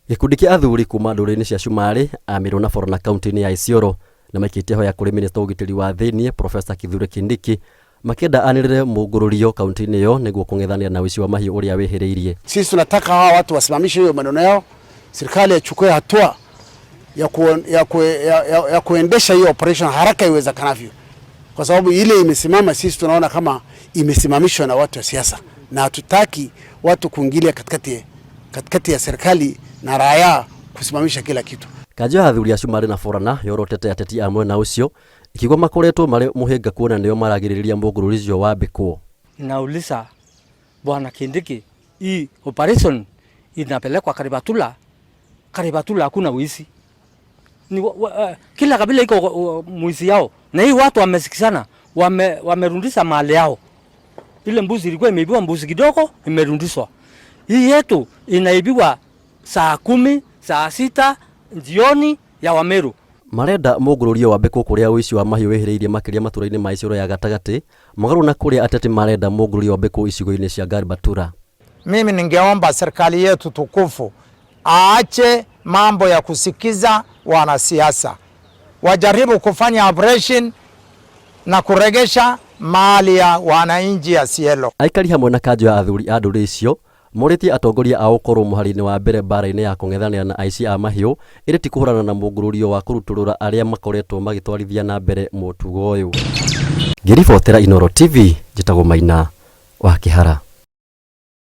Gĩkundi kĩa athuri kuma ndũrĩrĩ-inĩ cia Cumarĩ, Amĩrũ na Borana kaunti-inĩ ya Isiolo nĩmaikĩtie hoya kũrĩ mĩnĩsta wa ũgitĩri wa thĩiniĩ Professor Kithure Kindiki makĩenda anĩrĩre mũngũrũrio kaunti-inĩ ĩyo nĩguo kũng'ethanĩra na ũici wa mahiũ ũrĩa wĩhĩrĩirie. Sisi tunataka hawa watu wasimamishe hiyo maneno yao, serikali ichukue hatua ya, ku, ya, ku, ya, ya, ya kuendesha hiyo operation haraka iwezekanavyo, kwa sababu ile imesimama, sisi tunaona kama imesimamishwa na watu wa siasa, na hatutaki watu kuingilia katikati katikati ya serikali na raia kusimamisha kila kitu. Kanjũ ya athuri a Cumarĩ na Borana yorotete ateti a mwena ũcio ikiuga makoretwo marĩ mũhĩnga kuona nĩo maragirĩrĩria mũngũrũrio ũcio wambĩkwo. Nauliza Bwana Kindiki, hii operation inapelekwa Karibatula, Karibatula hakuna wizi. Ni wa, wa, kila kabila iko mwizi yao, na hii watu wamesikizana, wamerundisha mali yao. Ile mbuzi ilikuwa imeibiwa, mbuzi kidogo imerundishwa. Hii yetu inaibiwa saa 10, saa 6 jioni ya Wameru. Marenda mũngũrũrio wambĩkwo kũrĩa ũici wa mahiũ wĩhĩrĩirie makĩria matũra-inĩ ma Isiolo ya gatagatĩ mũgarũ na kũrĩa ateti marenda mũngũrũrio wambĩkwo icigo-inĩ cia Garbatula. Mimi ningeomba serikali yetu tukufu aache mambo ya kusikiza wanasiasa, wajaribu kufanya operation na kuregesha mali ya wananchi ya Isiolo. Aikari hamwe na kanjũ ya athuri a ndũrĩrĩ icio morĩtie atongoria ao gũkorwo mũhari-inĩ wa mbere mbara-inĩ ya kũng'ethanĩra na aici a mahiũ ĩndĩ ti kũhũrana na mũngũrũrio wa kũrutũrũra arĩa makoretwo magĩtwarithia na mbere mũtugo ũyũ. Ngĩribotera Inooro TV, njĩtagwo Maina wa Kĩhara.